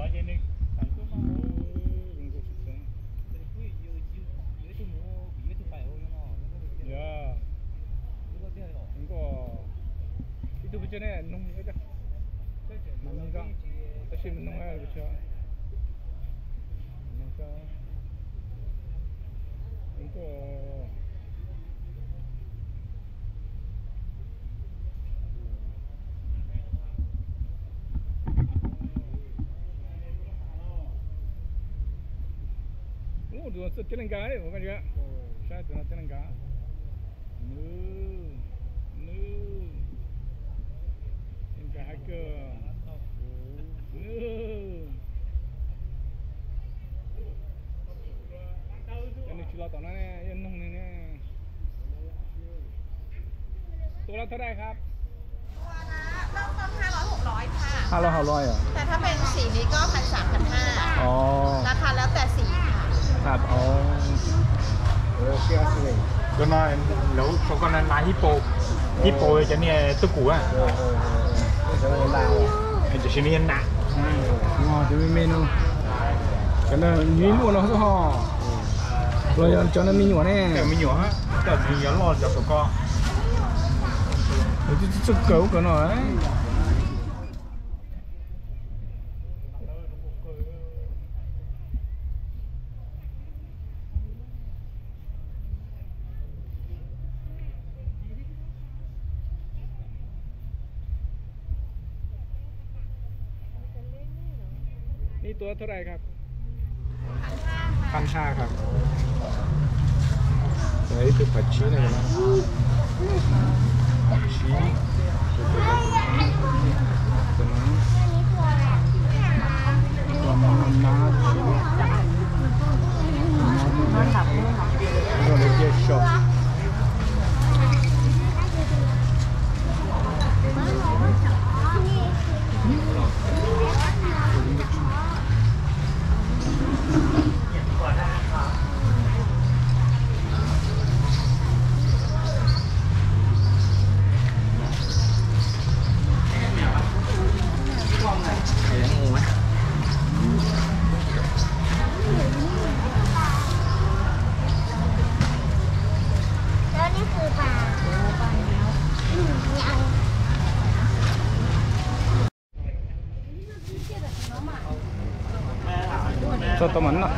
Zoo nkauj tshaj plaws. Yog, zoo nkauj, ib tug pes tsawg ne? Noog, mas noog tso, tab sis mas noog pes tsawg? Noog tso, zoo nkauj. Tus no txawj teb leej nkas, saib tus no teb leej nkas. Nws, nws, teb leej nkas hais kawg. Nws, nws tsis los tom no ne, yog noog ne ne. Tua la thawj dai hab. Tuaนะ เริ่มต้น ห้าร้อย หกร้อย ค่ะ ห้าร้อย หกร้อย เหรอ แต่ถ้าเป็นสีนี้ก็ พันสาม พันห้า อ๋อ ราคาแล้วแต่สีค่ะ ครับ อ๋อ Cov no lawv ua koj na, hib paus, hib paus cov niag tub kum na. Tiam sis nws yog nas. Cov me me no, cov no nws ib luaj no xwb ho. Los yog cov no me nyuam ne? Me nyuam, cov tsis yog loj cov thaum ko. Txawj kawg ub kawg no. Ni tua thawj dai hab? พันห้า ครับ Ib tug phav tsib na, phav tsib. Tus no, tus no, tus no, tus no, tus no. Txog tau mas noj.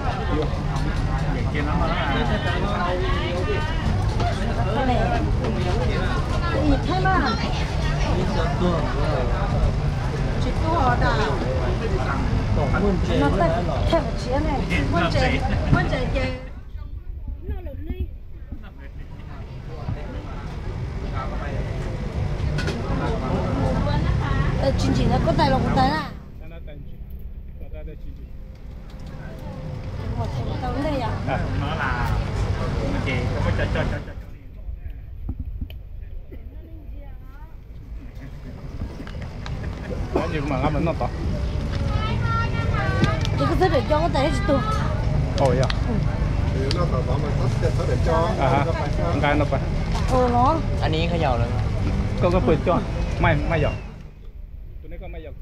Tsis ntsim no koj tais los kuv tais na. Noj tod. Ces koj txhob daim coj koj tais thiab tsis tuag. Nqa no pas. Koj, koj puas coj? Maj yom. Tus no koj maj yom.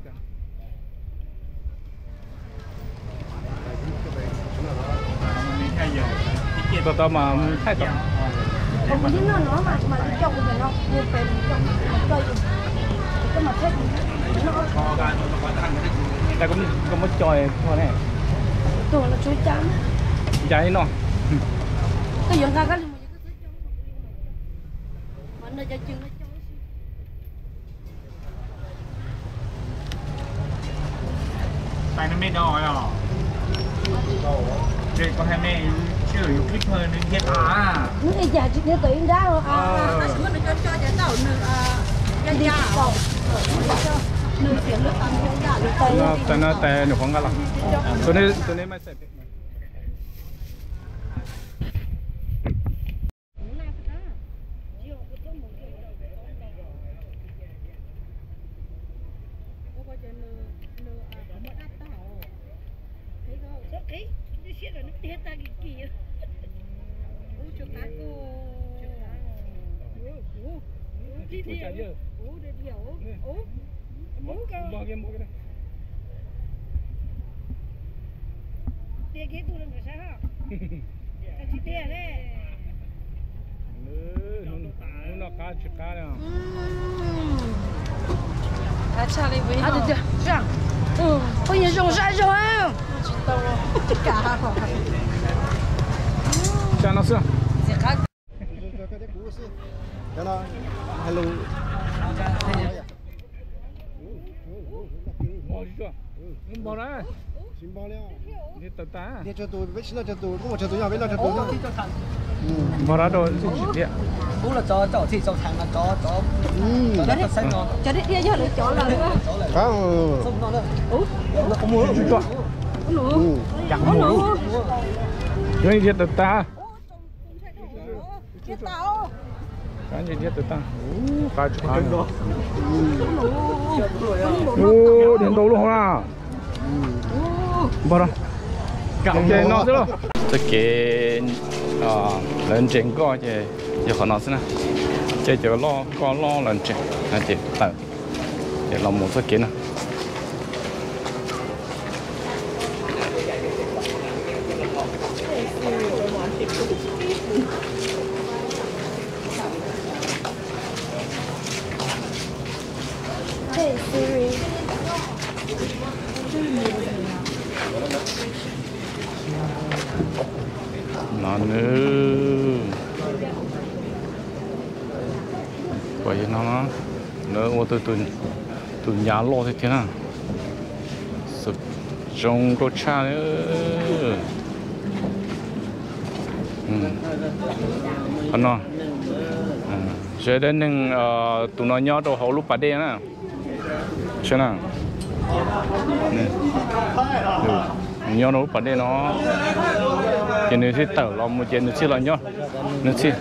Tau tau mas thaij tau. Koj muab coj ne. Nca ib no. Tais no me dog os. Ces koj hais me, sij hawm yus clip nws ntiag tas. Tais no tais nws qhuav nqa los. Tus no, tus no mas Hnub no qab tsis qab li. Qab tshaj li. Phooj ywg zoo sab zoo. Tsis tau. Tsa no xwb. Npog na. Npog na rau tsis tiag. Cov dhia yog lawv cov lawm. Tsis tuaj. Cov dhia tawv tag. Qab ntse dhia tawv tag. Qab tsis qab. Ua dhia ntau lub hauv na. Npog na. Ces no xwb lauj. Txoj kev lawv ntses nkoj ces yog qhov no xwb na. Ces cov loj nkoj loj lawv ntses no ces tawm ces los mus txoj kev no. No nws, no lawv ua tus nyav loj tiag tiag na. Zoo nkauj tshaj li. Qhov no, sawv daws neeg, tus no nyob rau hauv lub pas dej na. Saib na, nws nyob rau lub pas dej no, ces nws thiaj tawm los mus ces nws thiaj los nyob, nws thiaj,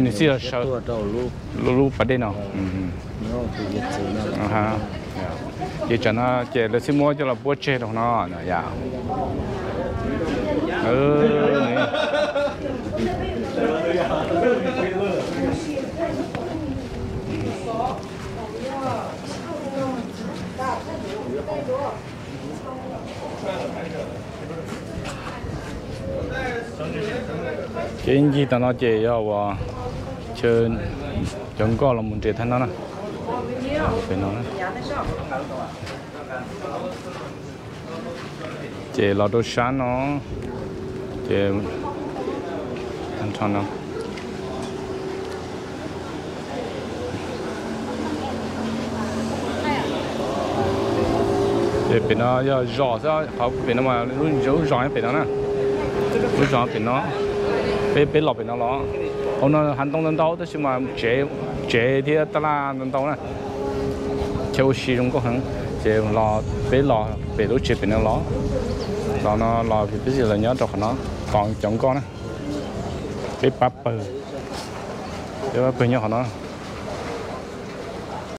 nws thiaj los sawv lub pas dej no. Ces tsam no ces lawv thiaj muab coj los puab tseg rau no yom. Ces ncig tom no ces yog uas chaw cov nkoj los mus nres thaj no na. Pem no na. Ces los rau sab no, ces no. Ces pem no yog zos xwb, qhov pem no mas lub zos pem no na. Lub zos pem no, peb, peb los pem no los. Hauv no hav ntoo ntau ntau tab sis mas tsev, tsev thiab tab laj ntau ntau na. Chaw ua si zoo nkauj heev. Ces los, peb los pem lub tsev pem no los. Los no los peb los nyob rau qhov no, tos cov nkoj na. Peb pab pawg, peb pab pawg nyob qhov no.